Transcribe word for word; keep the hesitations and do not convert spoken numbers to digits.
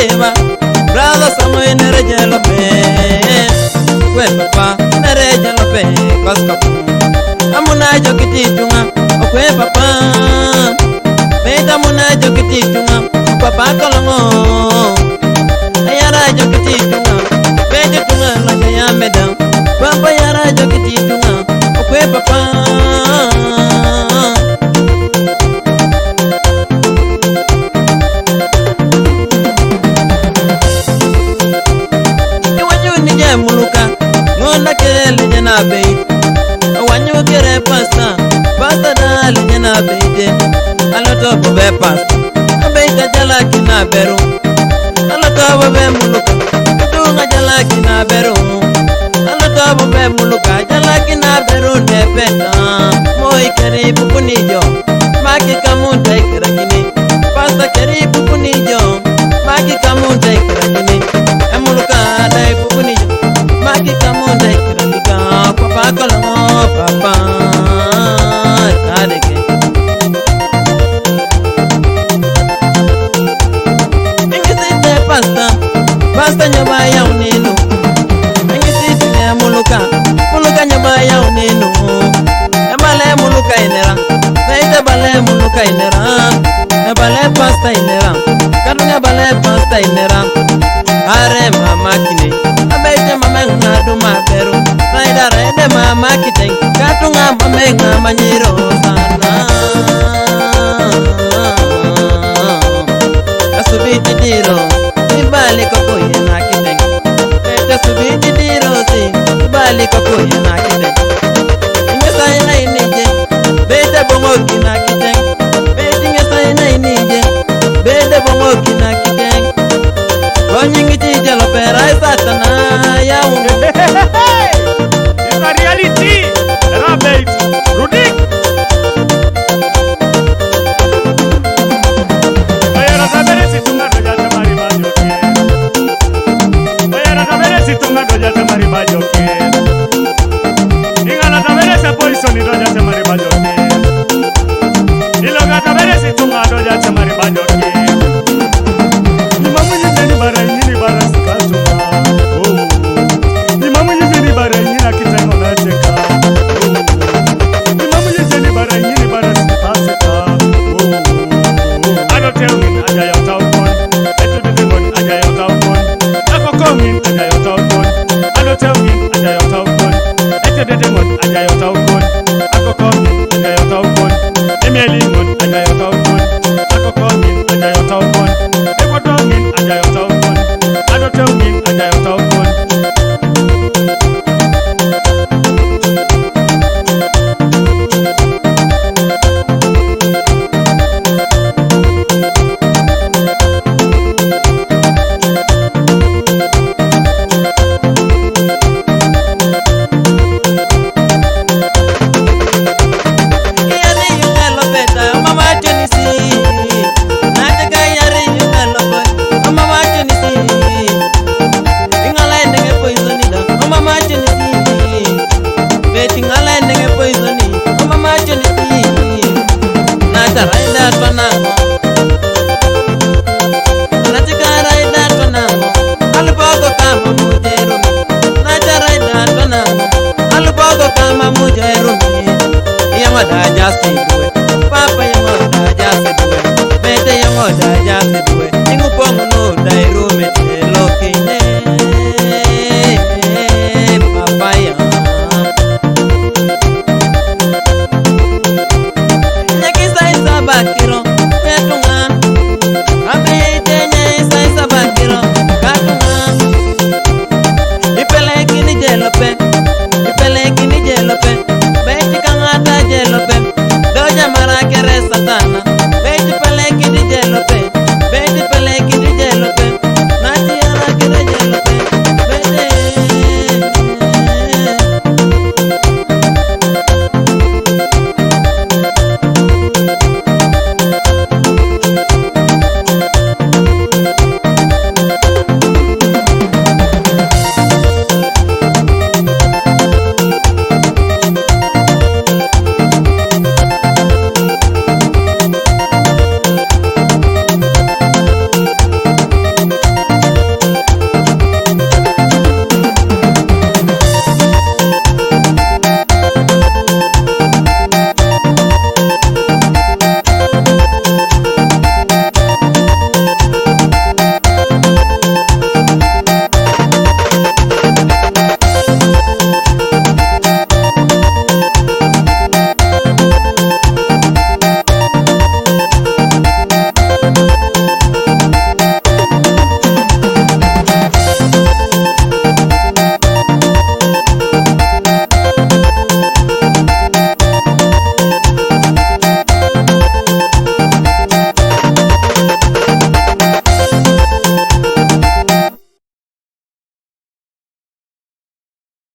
Eva, brother Samuel Nereje Lope. Kwe papa, Nereje Lope, Pastor. Amuna jo kiti tunga, okwe papa. Beta muna jo kiti tunga, papa kolongo. Ayara jo kiti tunga, bejo tunga la ya meda. Papa yara jo kiti tunga, okwe papa. Iwanyu ni je muluka, ngona kere le je na bei. Iwanyu kere pasta, pasta da le je na bei je. Alo to bo be pasta, abei ta jala kina beru. Alo to bo be muluka, tu nga jala kina beru. Alo to bo be muluka, jala kina beru ne peta. Moi kere bukuni jo, maki kamu dai kere kini. Pasta kere bukuni jo, maki kamu dai kere kini. Emuluka dai bukuni jo, maki kamu dai kere kini. Papa kolongo papa, tadeke. Ingi site pasta, pasta nyoba ya uninu. Ingi site muluka, muluka nyoba ya uninu. Ebale muluka inera, naite bale muluka inera. Ebale pasta inera, kadunga bale pasta inera. Are mama kine, abeje mama ngadu maberu. Naida rede mama kiteng, kadunga mama ngamanyiro sana. Asubiti diro, ibali koko yena kiteng. Ete subiti diro si, ibali koko yena kiteng. Inge sai na inije, bete bongo kina kiteng. Bete inge sai na inije, bete bongo kina kiteng. Konyingi tije lo pera e satana ya unge. It's a reality. Rabbit. Rudik. Bayara tabere situnga doja tamari bajoke. Bayara tabere situnga doja tamari bajoke. Ingala tabere se poison doja tamari bajoke. Iloga tabere situnga doja tamari bajoke. Imamu ni jeni bara, ni bara sikatuma. Oh. Imamu ni jeni bara, ni na kitango na teka. Oh. Imamu ni jeni bara, ni bara sikatuma. Oh. Ado tell me, aja yo taukon. Etu de demon, aja yo taukon. Ako komin, aja yo taukon. Ado tell me, aja yo taukon. Etu de demon, aja yo taukon. Ako komin, aja yo taukon. Emeli mon, aja yo taukon. Ako komin, aja yo taukon. Eko domin, aja yo taukon. Ado tell me, aja yo taukon. Justin.